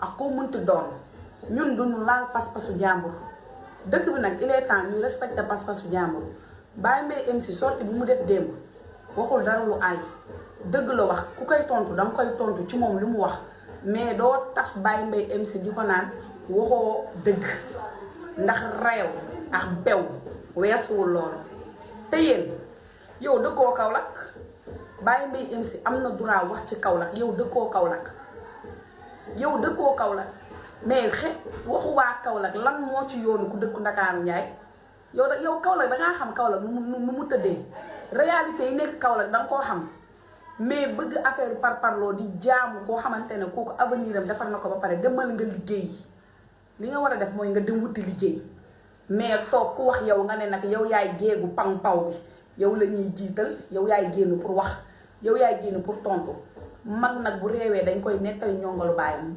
ak koo mënti doon ñun duñu laal pas-pasu jàmbur dëkk bi nag il est temps ñuy respecté pas-pasu jàmbur Baye Mbaye MC sorti bi mu def démb waxul dara lu aay dëgg la wax ku koy tontu danga koy tontu ci moom li mu wax mais doo taf Baye Mbaye MC di ko naan waxoo dëgg ndax reew ak bew weesuwul loolu te yéen yow dëkkoo Kaolack Baye Mbaye MC am na droit wax ci Kaolack yow dëkkoo Kaolack mais waxu waa Kaolack lan moo ci yoonu ku dëkku Ndakaaru Njaay yow Kaolack dangaa xam Kaolack nu mu tëddee réalité yi nekk Kaolack danga koo xam mais bëgg affaire parparloo di jaamu koo xamante ne kooku avenir am defar na ko ba pare demal nga liggéey li nga war a def mooy nga dem wuti liggéey mais toog ku wax yow nga ne nag yow yaay géegu pang paw bi yow la ñuy jiital yow yaay génn pour wax yow yaay génn pour tontu mag nag bu réewee dañ koy nettali ñongalu baayam